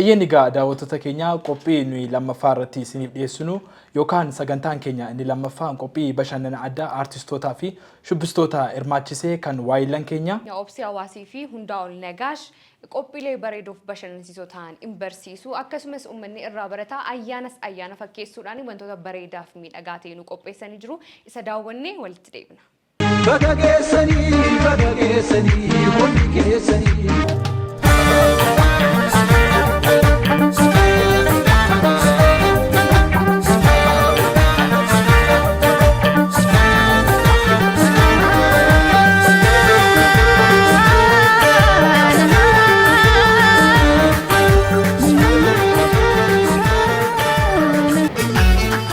Eeyyeen egaa daawwattoota keenya qophii nuyi lammaffaa irratti isiniif dhiyeessinu yookaan sagantaan keenya inni lammaffaan qophii bashannana addaa aartistootaa fi shubbistoota hirmaachisee kan waayillan keenya Obsee Hawaasii fi Hundaa'ol Nagaash qophiilee bareedoof bashannansiisoo ta'an in barsiisu. Akkasumas uummanni irraa barataa ayyaanas ayyaana fakkeessuudhaan wantoota bareedaaf miidhagaa ta'e nu qopheessanii jiru. Isa daawwannee walitti deebina. Baga geessanii, baga geessanii, hundi keessanii.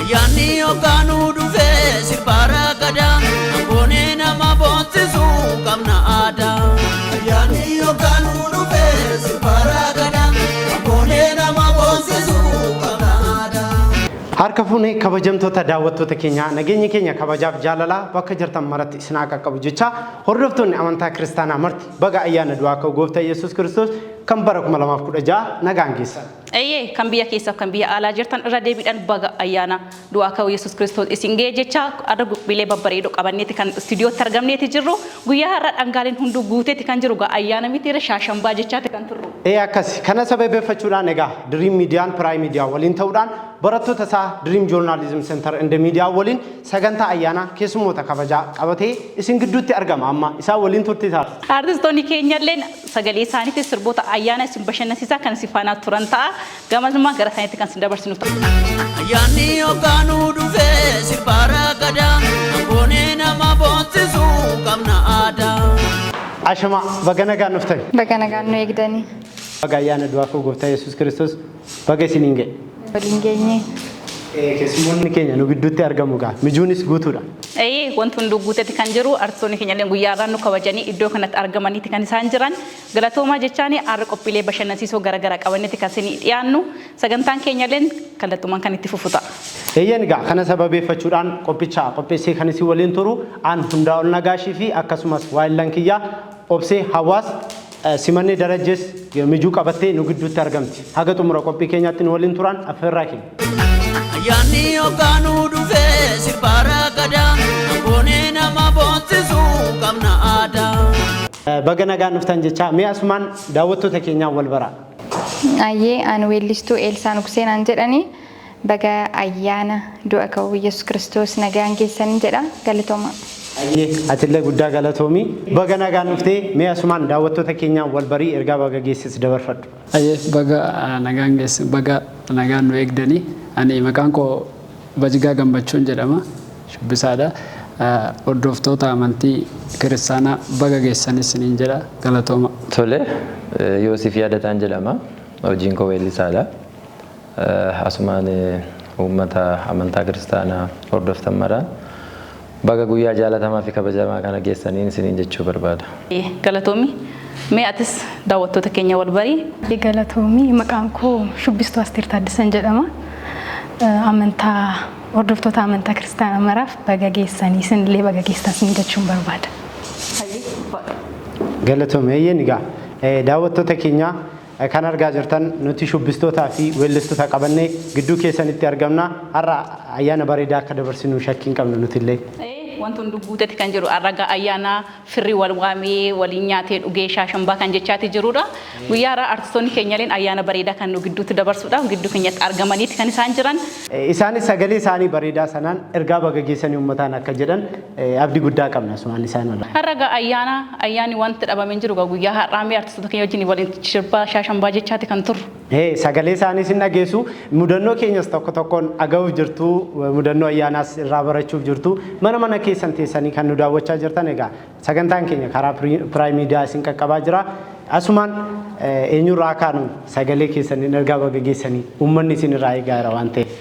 Ayyaanni yookaanuu dhufee sirbaara gadaa Abboonee nama boonsisuu qabna aadaa. Ayyaanni yookaanuu dhufee sirbaara gadaa Abboonee nama boonsisuu qabna aadaa. Harka fuunee kabajamtoota daawwattoota keenyaa nageenyi keenya kabajaaf jaalalaa bakka jirtan maratti isin haa qaqqabu jecha hordoftoonni amantaa kiristaanaa marti baga ayyaana du'aa ka'uu gooftaa Yesuus Kiristoos kan bara 2016 nagaan geessan. Eeyyee kan biyya keessaaf kan biyya alaa jirtan irra deebiidhaan baga ayyaana du'aa ka'uu Yesuus Kiristoos isin ga'e jecha har'a qophiilee babbareedoo qabanneeti kan istuudiyootti argamneeti jirru. Guyyaa har'a dhangaaleen hunduu guuteeti kan jiru gaa ayyaana miti irra shaashambaa jechaati kan turru. Ee akkasi kana sababeeffachuudhaan egaa Dream Miidiyaan Piraayim Miidiyaa waliin ta'uudhaan barattoota isaa Dream Journalism Center and Media waliin sagantaa ayyaanaa keessummoota kabajaa qabatee isin gidduutti argama amma isaan waliin turtii taasisa. Artistoonni keenyalleen sagalee isaaniitiin sirboota ayyaana isin bashannansiisaa kan isin faanaa turan ta'a. Gamasummaa gara isaaniitti kan isin dabarsinu ta'a. Ayyaanni yookaanuu dhufee sirbaara gadaa Abboonee nama boonsisuu qabna aadaa. Ashama baga nagaan dhuftan. Baga nagaan nu eegdanii. Baga ayyaana du'aa ka'uu gooftaa Yesuus Kiristoos baga isiniin ga'e. Waliin geenye. Keessummoonni keenya nu gidduutti argamu gaa mijuunis guutuudha. Eeyyee wanti hunduu guuteeti kan jiru artistoonni keenyallee guyyaa har'aa nu kabajanii iddoo kanatti argamaniiti kan isaan jiran. Galatoomaa jechaani har'a qophiilee bashannansiisoo garaagaraa qabanneeti kan isinii dhiyaannu. Sagantaan keenyalleen kallattumaan kan itti fufu ta'a. Eeyyeen egaa kana sababeeffachuudhaan qophicha qopheessee kan isin waliin turu aan Hundaa'ol Nagaashii fi akkasumas waayillan kiyyaa Obsee Hawaas Simannee Darajjees mijuu qabattee nu gidduutti argamti. Haga xumura qophii keenyaatti nu waliin turaan affeerraa keenya. Ayyaanni yookaanuu dhufee sirbaara gadaa Abboonee nama boonsisuu qabna aadaa. Baga nagaan dhuftan jechaa mee asumaan daawwattoota keenyaan wal baraa. Ayyee ani weellistuu Eelsaa Nugsee naan jedhani baga ayyaana du'a ka'uu Yesuus Kiristoos nagaan geessanii jedha galatoomaa. Ayyee atillee guddaa galatoomi. Baga nagaan dhuftee mee asumaan daawwattoota keenyaan wal barii ergaa baga geessis dabarfadhu. Ayyee baga nagaan geesse baga nagaan nu eegdanii ani maqaan koo Bajigaa Gammachuun jedhama shubbisaadha. Hordoftoota amantii kiristaanaa baga geessanis isiniin jedha galatooma. Tole, Yoosiif Yaadataan jedhama. Hojiin koo weellisaadha. Asumaan uummata amantaa kiristaanaa hordoftan maraan baga guyyaa jaalatamaa fi kabajamaa kana geessaniin isiniin jechuu barbaada. Galatoomi. Mee atis daawwattoota keenya wal barii. Galatoomi maqaan koo Shubbistuu Asteer Taaddasan jedhama. Amantaa hordoftoota amantaa kiristaanaa maraaf baga geessanii isinillee baga geessan isin jechuun barbaada. Galatoomi eeyyeen egaa daawwattoota keenya kan argaa jirtan nuti shubbistootaa fi weellistoota qabannee gidduu keessanitti argamna. Har'a ayyaana bareedaa akka dabarsinu shakkii hin qabnu nutillee. Wanti hunduu guuteeti kan jiru har'a gaa ayyaana firri wal waamee waliin nyaatee dhugee shaashambaa kan jechaati jirudha. Guyyaa har'aa artistoonni keenyalleen ayyaana bareedaa kan nu gidduutti dabarsuudhaaf gidduu keenyatti argamaniiti kan isaan jiran. Isaanis sagalee isaanii bareedaa sanaan ergaa baga geessanii uummataan akka jedhan abdii guddaa qabna asumaan isaan irraa. Har'a gaa ayyaana ayyaanni wanti dhabamee hin jiru gaa guyyaa har'aa mee artistoota keenya wajjin waliin sirbaa shaashambaa jechaati kan turru. Sagalee isaaniis hin dhageessu mudannoo keenyas tokko tokkoon dhaga'uuf jirtu mudannoo ayyaanaas irraa barachuuf jirtu mana mana keessan teessanii kan nu daawwachaa jirtan egaa sagantaan keenya karaa Piraayim Miidiyaa isin qaqqabaa jira. Asumaan eenyurraa kaanu sagalee keessan hin ergaa baga geessanii uummanni isin irraa eegaa jira waan ta'eef.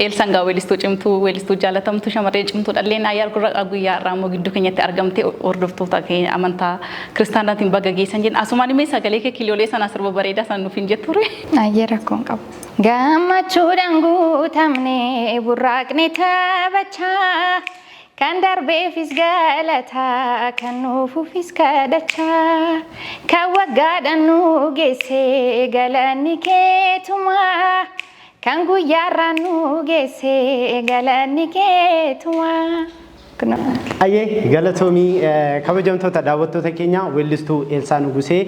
Eelsaan gaa weellistuu cimtuu weellistuu jaalatamtuu shamarree cimtuu dhalleen ayyaar gurra guyyaa har'aa immoo gidduu keenyatti argamtee hordoftoota keenya amantaa kiristaanaatiin baga geessan jenna. Asumaan immoo sagalee kee kiloolee sanaa sirba bareedaa sana nuuf hin jetture. Ayyee rakkoon qabu. Gammachuudhaan guutamne burraaqne taphachaa. Kan darbeefis galataa, kan nuufuufis kadhachaa, kan waggaadhaan nu geesse galanni keetumaa, kan guyyaarraan nu geesse galanni keetumaa. Ayyee, galatoomii. Kabajamtoota daawwattoota keenya, weellistuu Eelsaa Nugusee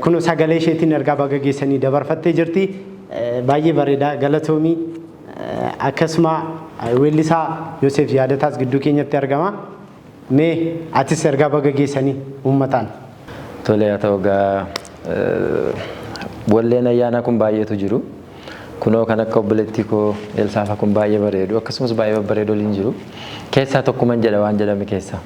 kun sagalee isheetiin ergaa baga geessanii dabarfattee jirti. Baay'ee bareeda, galatoomii. Akkasuma weellisaa Yoseef Yaadataas gidduu keenyatti argama. Mee atis ergaa baga geessanii uummataan. Tole, haa ta'u egaa, walleen ayyaanaa kun baay'eetu jiru. Kunoo kan akka obboleettii koo Elsaafa kun baay'ee bareedu, akkasumas baay'ee babbareedu waliin jiru. Keessaa tokkuman jedha waan jedhame keessaa.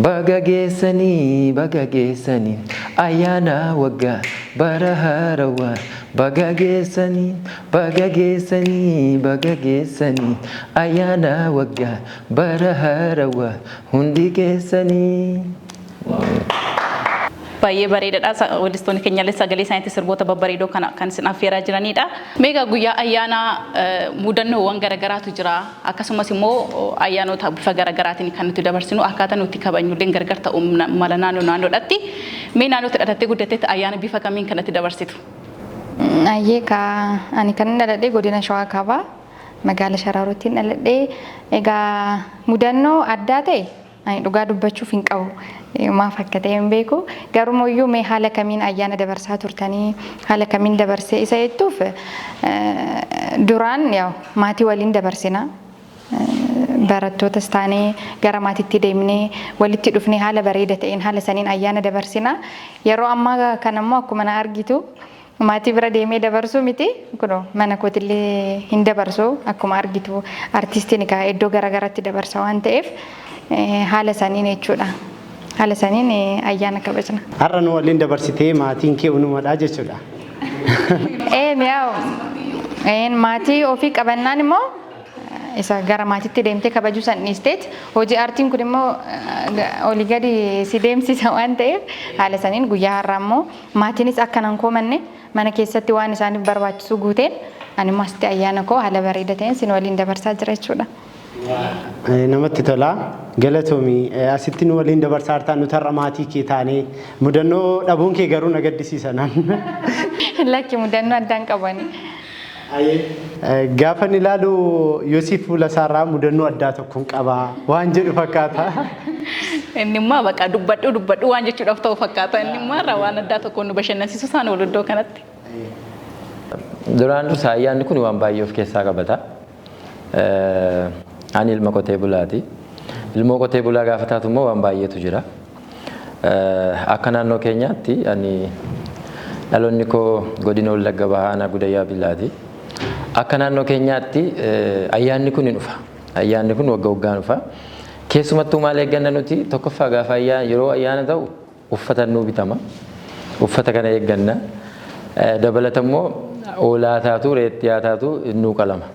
Baga geessanii, baga geessanii, ayyaana waggaa bara haarawaa. Baga geessanii, baga geessanii, baga geessanii, ayyaana waggaa bara haarawaa hundi keessanii. Baay'ee bareedaadha. Weellistoonni keenyallee sagalee isaaniitti sirboota babbareedoo kana kan isin affeeraa jiranidha. Meegaa guyyaa ayyaanaa mudannoowwan garagaraatu jira. Akkasumas immoo ayyaanota bifa garagaraatiin kan nuti dabarsinu, akkaataa nuti kabajnullee gargar ta'uu mala naannoo naannoodhaatti. Mee naannootti dhalatee guddatetti ayyaana bifa kamiin kanatti dabarsitu? Ayyee, ka ani kan dhaladhe godina Shawaa Kaabaa, magaala Sharaarootiin dhaladhe. Egaa mudannoo addaa ta'e ani dhugaa dubbachuuf hin qabu. Maaf akka ta'e hin beeku. Garumayyuu mee haala kamiin ayyaana dabarsaa turtanii, haala kamiin dabarsee isa jettuuf, duraan yaa'u maatii waliin dabarsina. Barattootas taanee gara maatiitti deemnee walitti dhufnee haala bareeda ta'een haala saniin ayyaana dabarsina. Yeroo ammaa kana immoo akkuma na argitu maatii bira deemee dabarsuu miti, kunoo mana kootillee hin dabarsu. Akkuma argitu artistiin egaa iddoo garaagaraatti dabarsa waan ta'eef, haala saniin jechuudha. Haala saniin ayyaana kabajna. Har'a nu waliin dabarsitee maatiin kee unumadha jechuudha. Ee, mi'aawu maatii ofii qabannaan immoo isa gara maatiitti deemtee kabajuu san dhiisteet, hojii aartiin kun immoo olii gadi si deemsisa waan ta'eef, haala saniin guyyaa har'aa immoo maatiinis akka nan koomanne mana keessatti waan isaaniif barbaachisu guuteen, ani immoo asitti ayyaana koo haala bareeda ta'een sin waliin dabarsaa jira jechuudha. Namatti tola. Galatoomi, asitti nu waliin dabarsaa jirtaa, nuti har'a maatii kee taanee mudannoo dhabuun kee garuu na gaddisiisa naan. Lakki, mudannoo addaan qabani. Gaafa inni ilaalu Yoosiif fuula isaarraa mudannoo addaa tokkoon qaba waan jedhu fakkaata. Inni immoo bakka dubbadhu dubbadhu waan jechuudhaaf ta'u fakkaata. Inni immoo irraa waan addaa tokkoon nu bashannansiisu isaan oolu iddoo kanatti. Duraan dursa ayyaanni kun waan baay'ee of keessaa qabata. Ani ilma qotee bulaati. Ilmoo qotee bulaa gaafa taatu immoo waan baay'eetu jira. Akka naannoo keenyaatti, ani dhaloonni koo godina Wallagga Bahaa aanaa Gudayyaa Billaati. Akka naannoo keenyaatti ayyaanni kun ni dhufa. Ayyaanni kun wagga waggaan dhufa. Keessumattuu maal eegganna nuti? Tokkoffaa, gaafa ayyaana, yeroo ayyaana ta'u uffata nuu bitama. Uffata kana eegganna. Dabalata immoo hoolaa taatu, reettii haa taatu, nuu qalama.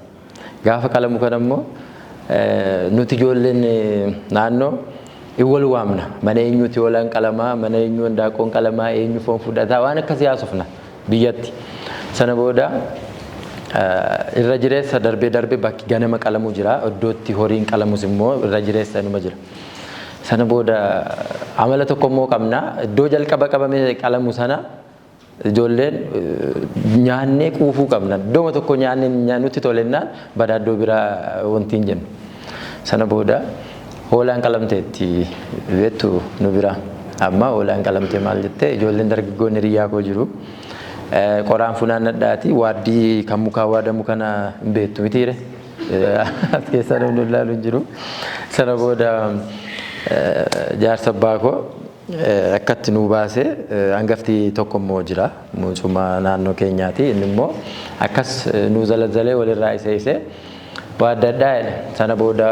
Gaafa qalamu kana immoo nuti ijoolleen naannoo in wal waamna. Mana eenyuuti hoolaan qalamaa, mana eenyuu handaaqoon qalamaa, eenyu foon fudhataa, waan akkasii haasofna biyyatti. Sana booda irra jireessa darbee darbee bakki ganama qalamu jira. Iddootti horiin qalamus immoo irra jireessa inuma jira. Sana booda amala tokko immoo qabna. Iddoo jalqaba qabamee qalamu sana ijoolleen nyaannee quufuu qabna. Iddooma tokko nyaannee nutti tolennaan badaa iddoo biraa wanti hin jennu. Sana booda hoolaan qalamteetti beektu nu bira. Amma hoolaan qalamtee maal jettee, ijoolleen dargaggoonni hiriyyaa koo jiru. Qoraan funaannadhaati waaddii kan mukaa waadamu kana hin beektu mitiire. As keessaa namni ilaalu hin jiru. Sana booda jaarsa abbaa koo akkatti nuu baasee, hangafti tokko immoo jira. Mucuma naannoo keenyaati. Inni immoo akkas nuu zalazzalee walirraa isee isee waa adda addaa jedhe. Sana booda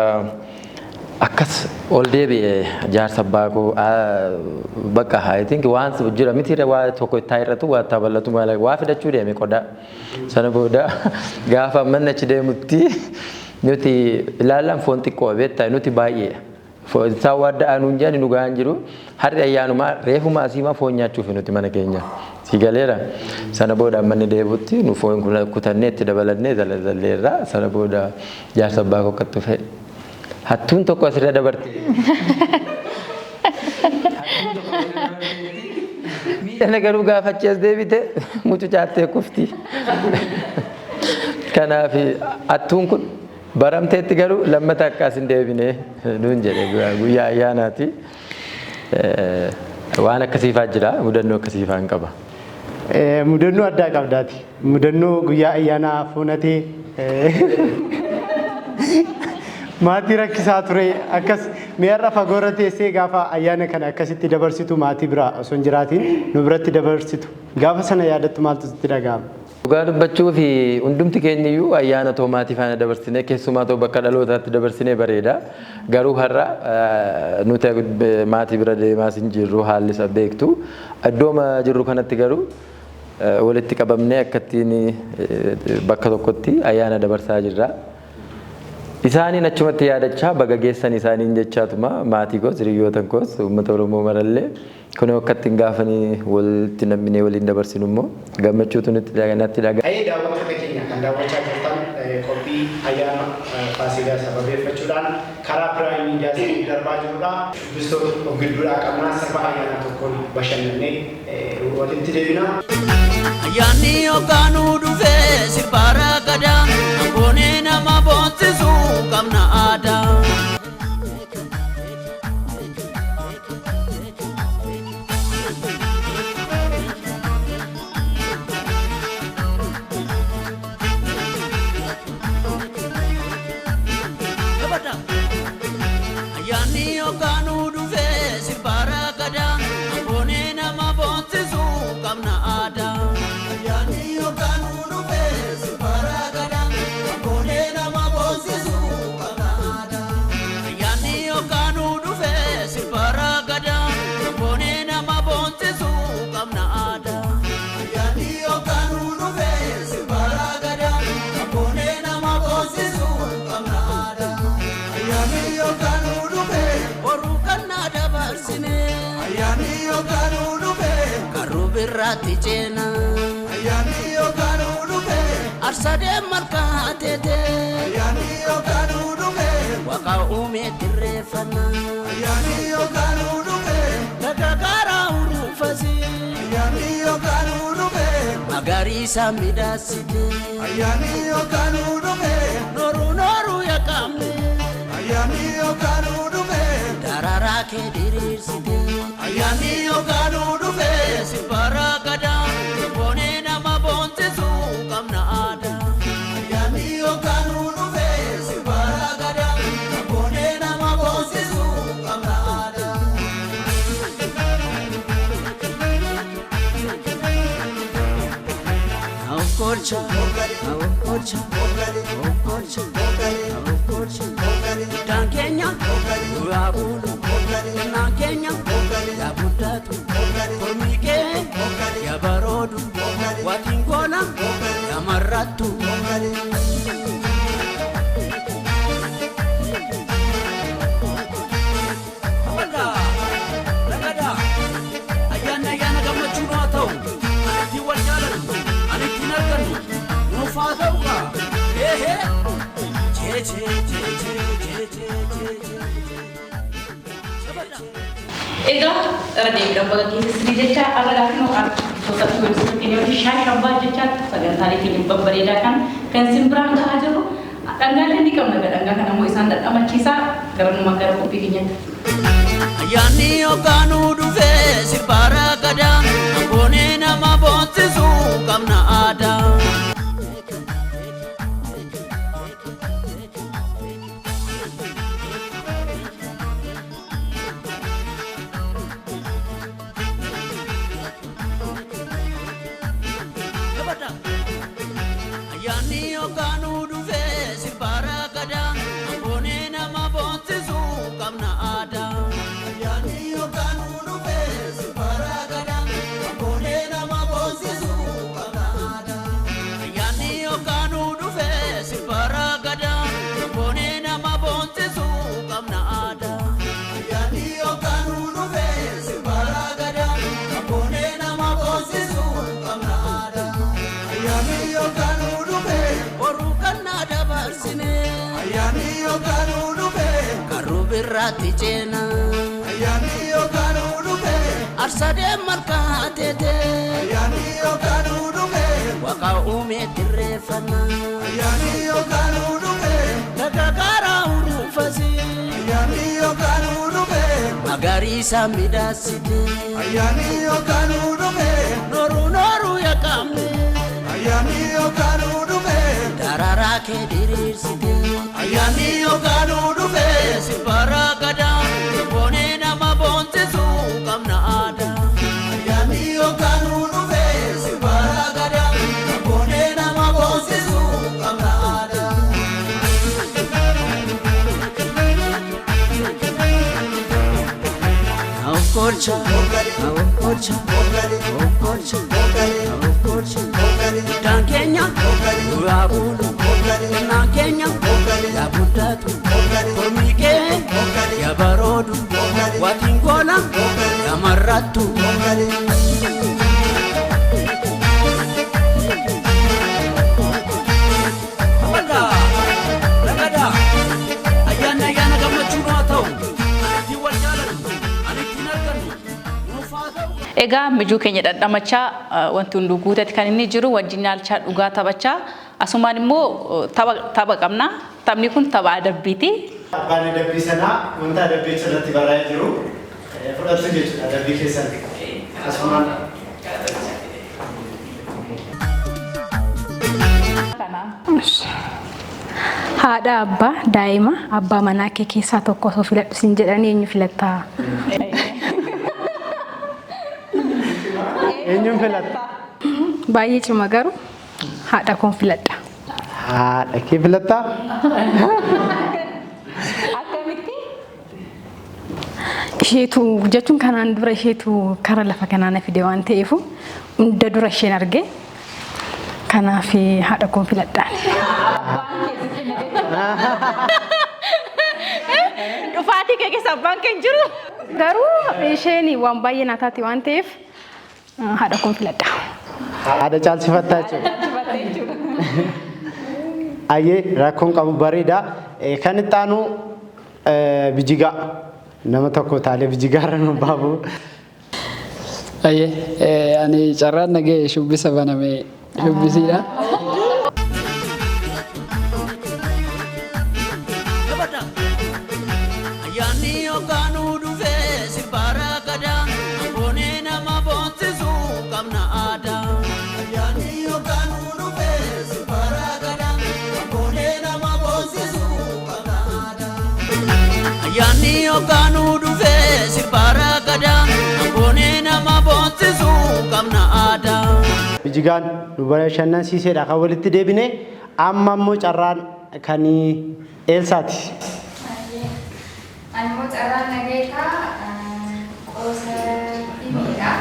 akkas ol deebi'e jaarsa abbaa koo, bakka I think waan jira miti, waa tokko itti hir'atu, waa itti bal'atu, waa fidachuu deeme qodaa. Sana booda gaafa manni achi deemutti nuti ilaalaan foon xiqqoo beektaa, nuti baay'eedha. Isaan waan da'aa nuun jedhani nu gahaan jiru. Har'i ayyaanumaa reefuma asiimaa foon nyaachuuf nuti mana keenya. Si galeera. Sana booda manni deebutti nu foon kutannee itti dabalannee zalazalleerra. Sana booda jaarsa abbaa koo akkatti dhufe. Hattuun tokko asirra dabarte. Miidhana garuu gaafa achi as deebite mucucaattee kufti. Kanaaf hattuun kun baramteetti garuu lammata akka as hin deebine nuun jedhe guyyaa ayyaanaati. Waan akkasiifaa jira, mudannoo akkasiifaa hin qaba. Mudannoo addaa qabdaati. Mudannoo guyyaa ayyaanaa fuunatee maatii rakkisaa ture akkas mi'arra fagoorra teessee gaafa ayyaana kana akkasitti dabarsitu, maatii bira osoo hin jiraatiin nu biratti dabarsitu, gaafa sana yaadattu maaltu sitti dhaga'ama? Dhugaa dubbachuu fi hundumti keenyiyyuu ayyaana too maatii faana dabarsinee, keessumaa too bakka dhalootaatti dabarsinee bareeda. Garuu har'a nuti maatii bira deemaas hin jirru, haalli isa beektu. Iddooma jirru kanatti garuu walitti qabamnee akkattiin bakka tokkotti ayyaana dabarsaa jirra. Isaaniin achumatti yaadachaa baga geessan isaaniin jechaatuma maatii koos, hiriyyoota koos, uummata Oromoo marallee kunoo akkattiin gaafanii walitti nam'inee waliin dabarsinu immoo gammachuutu nutti natti dhaga'ama. Ayee, daawwattoota keenya kan daawwachaa jirtan, qophii ayyaana Faasigaa sababeeffachuudhaan karaa Prime Media isiniif darbaa jirudha. Shubbistoota of gidduudhaa qabnaa, sirba ayyaanaa tokkoon bashannannee walitti deebina. Ayyaanni yookaanuu dhufee sirbaara gadaa, Abboonee nama boonsisu qabna aadaa. Ayyaanni yookaanuu dhufee sirbaara gadaa, Abboonee nama boonsisu qabna aadaa. Ayyaanni yookaanuu dhufee sirbaara gadaa, Abboonee nama boonsisu qabna aadaa. Ayyaanni yookaanuu dhufee sirbaara gadaa, Abboonee nama boonsisu qabna aadaa. Ayyaanni yookaanuu dhufee sirbaara gadaa, Abboonee nama boonsisu qabna aadaa. Ayyaanni yookaanuu dhufee Boruu kannaa dabarsine. Ayyaanni yookaanuu dhufee Karruu birraatti ceena. Ayyaanni yookaanuu dhufee Arsadee malkaa teete. Ayyaanni yookaanuu dhufee Waaqa uumee tirreeffanna. Ayyaanni yookaanuu dhufee Nagagaaraa uruufasi. Ayyaanni yookaanuu dhufee Magariisa midhaasite. Ayyaanni yookaanuu dhufee Nooruu nooruu yaqaamne. Ayyaanni yookaanuu dhufee Daraaraa kee diriirsite. Ayyaanni yookaanuu dhufee Sirbaara gadaa, Abboonee nama boonsisu qabna aadaa. Ayyaanni yookaanuu dhufee sirbaara gadaa, Abboonee nama boonsisu qabna aadaa. Awkolcha, awkolcha, awkolcha, awkolcha. Guddaan keenya nu yaa bulu, xinnaan keenya yaa guddatu. Mormii kee yaa baroodu, waatiin gola yaa marrattu. Ayyaanni ayyaana gammachuu nu haa ta'u. Ani ittiin wal jaalannu, ani ittiin argannu, nuuf haa ta'u gaa. Eehee. Jee jee jee jee jee jee jee jee. Egaa irra deebiidhaan baga geessisanii jecha har'a gaafinoo artistoota fi weellistoota keenya wajjin shaayii shabbaa jecha sagantaalee keenya babbareedaa kan isin biraan gahaa jirru. Dhangaalee ni qabna egaa, dhangaa kana immoo isaan dhandhamachiisaa garanumaan gara qophii keenyatti. Ayyaanni yookaanuu dhufee sirbaara gadaa, Abboonee nama boonsisu qabna aadaa. Ayyaanni yookaanuu dhufee sirbaara gadaa, Abboonee nama boonsisu qabna aadaa. Ayyaanni yookaanuu dhufee sirbaara gadaa, Abboonee nama boonsisu qabna aadaa. Ayyaanni yookaanuu dhufee sirbaara gadaa, Abboonee nama boonsisu qabna aadaa. Ayyaanni yookaanuu dhufee sirbaara gadaa, Abboonee nama boonsisu qabna aadaa. Ayyaanni yookaanuu dhufee Boruu kannaa dabarsine. Ayyaanni yookaanuu dhufee Birraatti ceena. Ayyaanni yookaan dhufe. Arsadee malkaa teete. Ayyaanni yookaan dhufe. Waaqa uumee tirreeffannaa. Ayyaanni yookaan dhufe. Gagagaaraa uruufasi. Ayyaanni yookaan dhufe. Magariisa midhaasite. Ayyaanni yookaan dhufe. Nooruu nooruu yaqaamne. Ayyaanni yookaan dhufe. Daraaraa kee diriirsite. Ayyaanni yookaan dhufe. Simbara gadaa boonee nama boonsisu qabna aadaa. Ayyaanni yookaan dhufe. Simbara gadaa boonee nama boonsisu qabna aadaa. Awkolcha, awkolcha, awkolcha, awkolcha. Guddaan keenya duraa bulu, xinnaan keenya yaa guddatu, mormi kee yaa baroodu, waatiin goola yaa marrattu. Ragada, ragada, ayyaanni ayyaana gammachuun haa ta'u, ittiin wal jaalannu, ani ittiin argannu, nuuf haa ta'u. Egaa mijuu keenya dhandhamachaa wanti hunduu guutetti kan inni jiru wajjin nyaalchaa dhugaa taphachaa asumaan immoo tapha qabna. Taphni kun tapha adabbiiti. Abbaan adabbii sanaa wanta adabbii irratti barraa'ee jiru fudhatu jechuudha adabbii keessan. Asumaan. Haadha abbaa daa'ima abbaa manaa kee keessaa tokko osoo filadhu siin jedhanii eenyu filattaa? Eenyuun filatta? Baay'ee cima garuu haadha koon filadha. Haadha kee filattaa? Akkamitti? Isheetu jechuun kanaan dura isheetu kara lafa kanaa na fide waan ta'eef hunda dura isheen arge. Kanaaf haadha koon filadhaan. Dhufaatii kee keessa abbaan kee hin jiru. Garuu isheen waan baay'ee naa taate waan ta'eef haadha koon filadha. Haadha caalsifattaa jechuudha. Ayyee rakkoon qabu bareeda. Kan itti aanu bijigaa nama tokko taalee bijigaa irra nu baabu. Ayyee ani carraan nagee shubbisa baname shubbisiidha. Dabada. Ayyaanni yookaan dhufe simbara gadaa boonee nama boonsisu qabna aadaa. Ayyaanni yookaan dhufe simbara gadaa boonee nama boonsisu qabna aadaa. Ayyaanni yookaan dhufe simbara gadaa boonee nama boonsisu qabna aadaa. Bijigaan nu bashannansiiseedha kan walitti deebine amma immoo carraan kan Eelsaati. Ani immoo carraan nageetaa qoosa himiidha.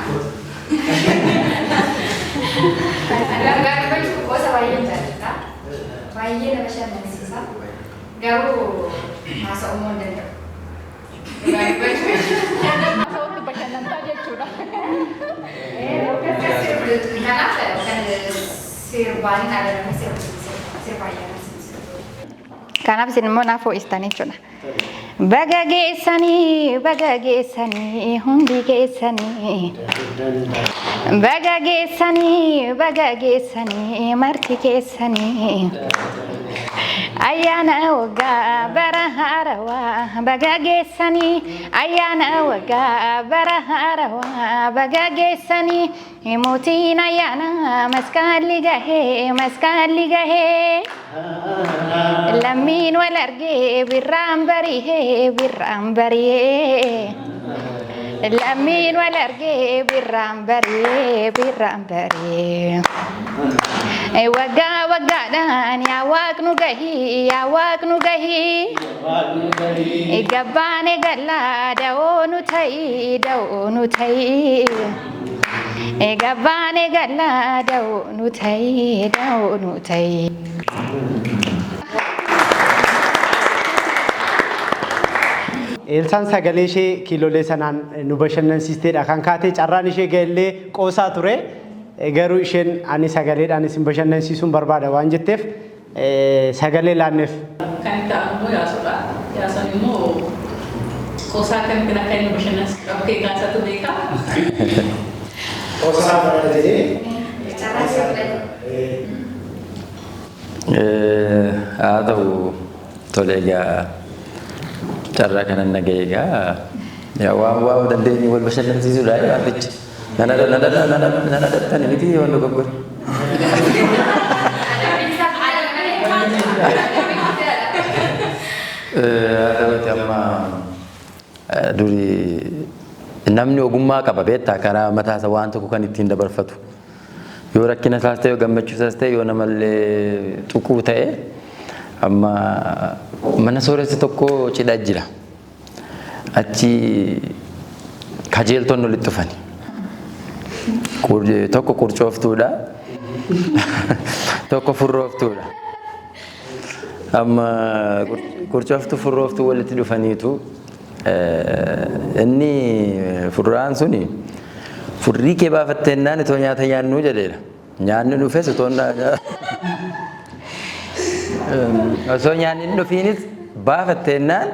Dhangaa dubbachuuf qoosa baay'een jaalladha. Baay'ee na bashannansiisa. Garuu haasa'uu hin danda'u. Dhugaa dubbachuuf. Haasa'utti bashannantaa jechuudha. Kanaaf kan sirbaan dhaadannoo sirba ayyaana. Kanaaf isin immoo naaf ho'istan jechuudha. Baga geessanii, baga geessanii, hundi keessanii. Baga geessanii, baga geessanii, marti keessanii. Ayyaana waggaa bara haarawaa baga geessanii, ayyaana waggaa bara haarawaa baga geessanii. Mootiin ayyaana masqalli gahee, masqalli gahee. Lammiin wal argee birraan barihee, birraan barihee. Lammiin wal argee birraan barihee, birraan barihee. Waggaa waggaadhaan yaa waaqnu gahii, yaa waaqnu gahii. Gabbaane gallaa da'oo nu ta'ii, da'oo nu ta'ii. Gabbaane gallaa da'oo nu ta'ii, da'oo nu ta'ii. Eelsaan sagalee ishee kiilolee sanaan nu bashannansiisteedha kan kaatee carraan ishee ga'ellee qoosaa ture. Garuu isheen ani sagaleedhaan isin bashannansiisuun barbaada waan jetteef sagalee laanneef. Kan itti aanu immoo yaasuudha. Yaasuun immoo Qoosaa akkamittiin akka inni bashannansiisuudhaaf ka'e kaasatu beeka. Qoosaa bara jedhee. Haa ta'u, tole egaa, carraa kanan naga'e egaa yaa waan waan dandeenye wal bashannansiisuudha wantichi. Nana nana nana nana dattani miti waan dogoggore. Haa ta'uti, amma durii namni ogummaa qaba beektaa, karaa mataa isaa waan tokko kan ittiin dabarfatu. Yoo rakkina isaas ta'e, yoo gammachuu isaas ta'e, yoo namallee tuquu ta'e, amma mana sooressi tokko cidha jira. Achi kajeeltonni walitti dhufani. Tokko qurcooftuudha. Tokko furrooftuudha. Amma qurcooftuu furrooftuu walitti dhufaniitu, inni furraan suni furrii kee baafatteennaan itoo nyaata nyaannuu jedheera. Nyaanni dhufes osoo nyaanni hin dhufiinis baafatteennaan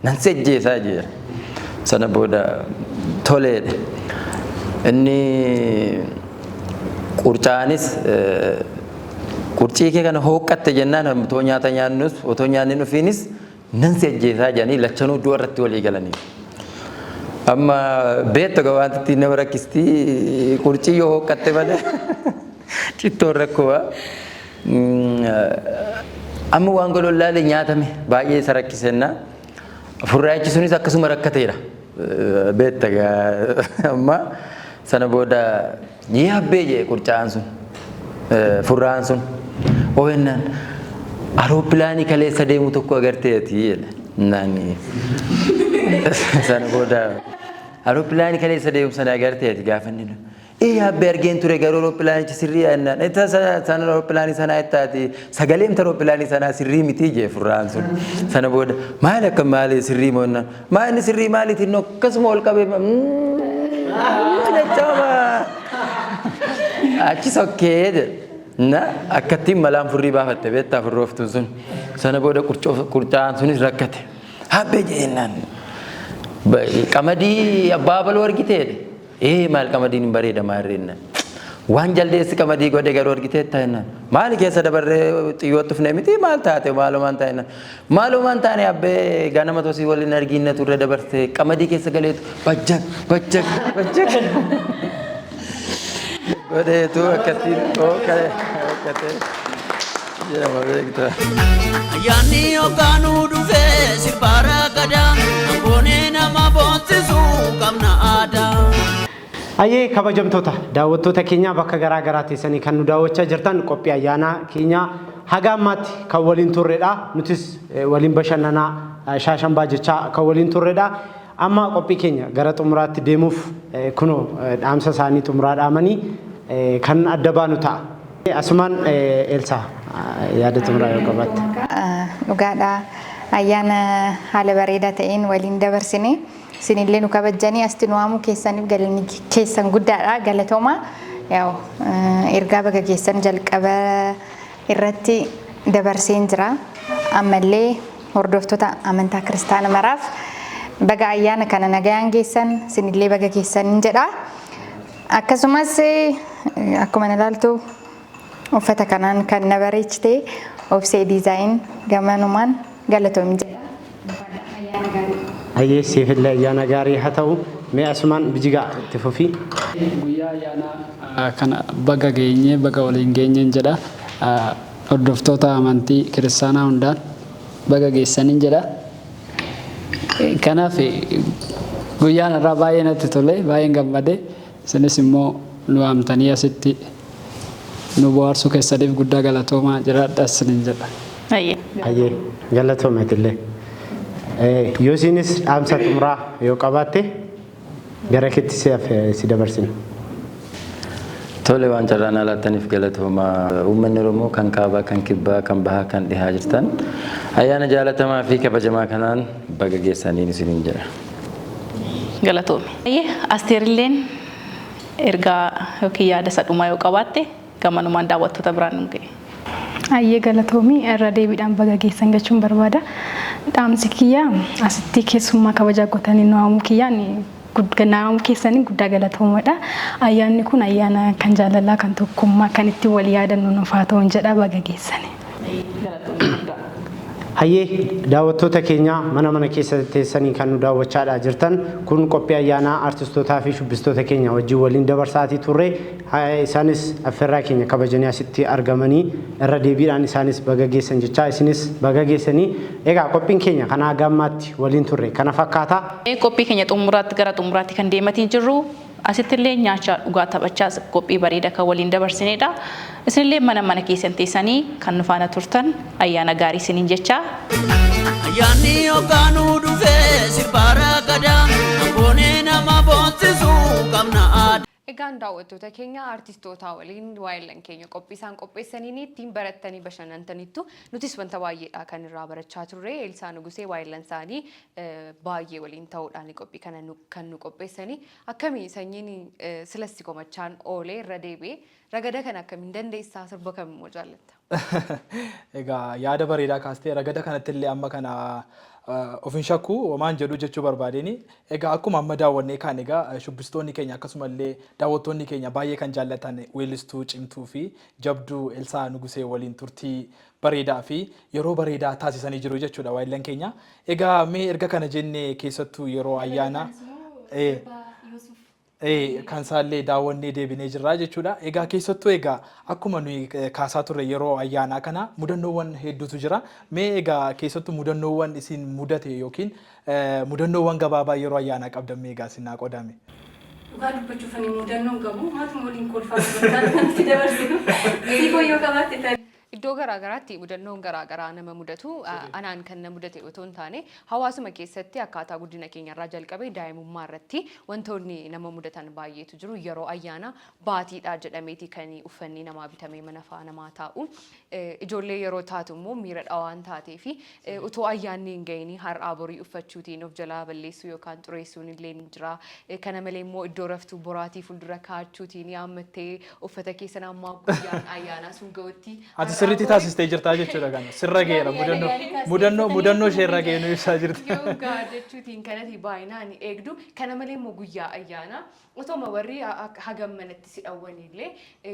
nan si ajjeesaa jedha. Sana booda toleedha. Inni qurcaanis qurcii kee kana hooqqatte jennaan otoo nyaata nyaannus otoo nyaanni hin dhufiinis nan si ajjeesaa jedhanii lachanuu du'a irratti walii galanii. Amma beektu egaa wanti ittiin nama rakkisti qurcii yoo hooqqatte malee cittoon rakkoo. Amma waan godhu laalee nyaatame baay'ee isa rakkisenna. Furraachi sunis akkasuma rakkateera. Beekta amma sana booda yaabbee jee qurcaa'aan sun, furraan sun, ooyennaan aeropilaanii kaleessa deemu tokko agarteeti jedhe. Naani sana booda aeropilaanii kaleessa deemu sana agarteeti gaafa inni ee yaabbee argeen ture, garuu aeropilaanichi sirrii jennaan itti sana aeropilaanii sanaa ittaati sagaleen aeropilaanii sanaa sirrii miti jee furraan sun. Sana booda maal akka maali sirrii moonnaan maal inni sirrii maaliiti, inni akkasuma ol qabee jechaama achi sokkee jedhe. Na akkattiin malaan furrii baafatte beektaa furrooftuun sun. Sana booda qurcaa'aan sunis rakkate. Habbee jennaan qamadii abbaa baluu argitee? Ee, maal qamadiin hin bareeda maarreenna. Waan jaldeessi qamadii godhe garuu argiteetta jennaan. Maali keessa dabarree xiyyootti dhufne miti, maal taate, maalumaan taane? Maalumaan taane abbee, ganama tosii waliin arginna turre dabarte qamadii keessa galeetu bajjag bajjag bajjag godheetu akkattiin ookkatee jedhama beektaa. Ayyaanni yookaanuu dhufee sirbaara gadaa, Amboonee nama boonsisuu qabna aadaa. Ayyee, kabajamtoota daawwattoota keenya bakka garaa garaa teessanii kan nu daawwachaa jirtan, qophii ayyaanaa keenya haga ammaatti kan waliin turredha. Nutis waliin bashannanaa shaashambaa jechaa kan waliin turredha. Amma qophii keenya gara xumuraatti deemuuf kunoo dhaamsa isaanii xumuraa dhaamanii kan adda baanu ta'a. Asumaan Elsaa, yaada xumuraa yoo qabaatte. Dhugaadha. Ayyaana haala bareedaa ta'een waliin dabarsine. Isinillee nu kabajjanii asti nu waamuu keessaniif galanni keessan guddaadha. Galatooma. Yaa'u ergaa baga keessan jalqaba irratti dabarseen jira. Ammallee hordoftoota amantaa kiristaana maraaf baga ayyaana kana nagayaan geessan, isinillee baga geessan jedha. Akkasumas akkuma ilaaltu uffata kanaan kan na bareechite Obsee Design gamanumaan galatoomi jedha. Ayyaana gaarii. Ayyee, siifillee ayyaana gaarii haa ta'u. Mee asumaan Bijigaa itti fufii. Guyyaa ayyaanaa kana baga geenyee, baga waliin geenyeen jedha. Hordoftoota amantii kiristaanaa hundaan baga geessaniin jedha. Kanaaf guyyaan har'aa baay'ee natti tole, baay'een gammade. Isinis immoo nu waamtanii asitti nu bohaarsuu keessaniif guddaa galatoomaa, jiraadhaa isiniin jedha. Ayyee, galatoomeetillee. Yoosiinis dhaamsa xumuraa yoo qabaatte gara keetti si dabarsina. Tole, waan carraan alaattaniif galatooma. Uummanni Oromoo kan kaabaa, kan kibbaa, kan bahaa, kan dhihaa jirtan ayyaana jaalatamaa fi kabajamaa kanaan baga geessaniin isiniin jedha. Galatoomi. Asteerilleen ergaa yookiin yaada isa dhumaa yoo qabaatte gamanumaan daawwattoota biraan nu ga'e. Ayyee, galatoomii, irra deebiidhaan baga geessan jechuun barbaada. Dhaamsi kiyya asitti keessummaa kabajaa gootanii nu waamuu kiyyaan na waamuu keessanii guddaa galatoomadha. Ayyaanni kun ayyaana kan jaalalaa, kan tokkummaa, kan ittiin wal yaadannu nuuf haa ta'uun jedha, baga geessani. Hayyee, daawwattoota keenya mana mana keessa teessanii kan nu daawwachaadhaa jirtan, kun qophii ayyaanaa artistootaa fi shubbistoota keenya wajjin waliin dabarsaatii turre. Isaanis affeerraa keenya kabajanii asitti argamanii irra deebiidhaan isaanis baga geessan jechaa, isinis baga geessanii. Egaa qophiin keenya kanaa gammaatti waliin turre kana fakkaata. Qophii keenya xumuraatti, gara xumuraatti kan deematii jirru, asittillee nyaachaa, dhugaa, taphachaa qophii bareeda kan waliin dabarsinedha. Isinillee mana mana keessan teessanii kan nu faana turtan ayyaana gaarii isiniin jechaa. Ayyaanni yookaanuu dhufee sirbaara gadaa, abboonee nama boonsisuu qabna aadaa. Egaan daawwattoota keenya, artistoota waliin waayillan keenya qophii isaan qopheessaniin ittiin barattanii bashannantaniittu. Nutis wanta baay'eedha kan irraa barachaa turre. Eelsaa Nugusee waayillan isaanii baay'ee waliin ta'uudhaan qophii kana kan nu qopheessanii. Akkamii sanyiin, silassi komachaan oolee irra deebi'ee, ragada kana akkamiin dandeessaa? Sirba kam immoo jaallatta? Egaa yaada bareedaa kaastee, ragada kanatti illee amma kana of hin shakku homaan jedhu jechuu barbaadeni. Egaa akkuma amma daawwannee kaan, egaa shubbistoonni keenya akkasumallee daawwattoonni keenya baay'ee kan jaallatan weellistuu cimtuu fi jabduu Elsaa Nugusee waliin turtii bareedaa fi yeroo bareedaa taasisanii jiru jechuudha waayillan keenya. Egaa mee erga kana jennee, keessattuu yeroo ayyaana kan isaallee daawwannee deebinee jirra jechuudha. Egaa keessattuu egaa akkuma nuyi kaasaa turre, yeroo ayyaanaa kana mudannoowwan hedduutu jira. Mee egaa keessattuu mudannoowwan isin mudate yookiin mudannoowwan gabaabaa yeroo ayyaanaa qabdan mee egaa isin naa qoodame. Dhugaa dubbachuuf ani mudannoon qabu maatuma waliin kolfaa dubartaan kan itti dabarsinu. Siifoo yoo qabaatte taate. Iddoo garaa garaatti mudannoon garaa garaa nama mudatu. Anaan kan na mudate otoo hin taane, hawaasuma keessatti akkaataa guddina keenyarraa jalqabee daa'imummaa irratti wantoonni nama mudatan baay'eetu jiru. Yeroo ayyaana baatiidha jedhameeti kan uffanni namaa bitamee mana faa namaa taa'u. Ijoollee yeroo taatu immoo miira dhawaan taatee fi utoo ayyaanni hin gahinii har'aa borii uffachuutiin of jalaa balleessuu yookaan xureessuun illee ni jira. Kana malee immoo iddoo raftuu boraatii fuuldura kaa'achuutiin yaammattee uffata keessan ammaa guyyaan ayyaanaa sun ga'utti. Ati sirriitti taasistee jirtaa jechuudha kana. Sirra ga'eera mudannoo mudannoo mudannoo ishee irra ga'e nu ibsaa jirti. Yoo ga'a jechuutiin kanati baay'inaan eegdu. Kana malee immoo guyyaa ayyaanaa otoma warri hagam manatti si dhawwan illee,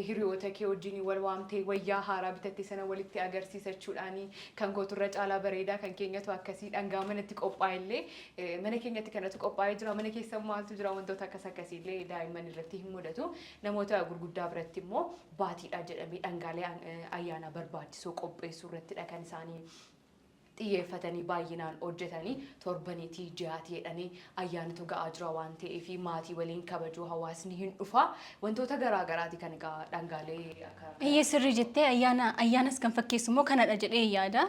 hiriyoota kee wajjin wal waamtee wayyaa haaraa bitatte sana walitti agarsiisachuudhaani, kan kooturra caalaa bareedaa, kan keenyatu akkasii, dhangaa manatti qophaa'e illee, mana keenyatti kanatu qophaa'ee jira, mana keessa maaltu jira, wantoota akkas akkasii illee daa'imman irratti hin mudatu. Namoota gurguddaa biratti immoo baatiidha jedhamee dhangaalee ayyaanaa barbaachisoo qopheessuu irrattidha kan isaanii xiyyeeffatanii baay'inaan hojjetanii. Torbaniitii ji'aatii jedhanii ayyaanatu ga'aa jira waan ta'eef maatii waliin kabajuu, hawaasni hin dhufa, wantoota garaa garaati kan egaa dhangaalee akka. Eeyyee, sirrii jettee, ayyaana ayyaanas kan fakkeessu immoo kanadha jedhee yaada.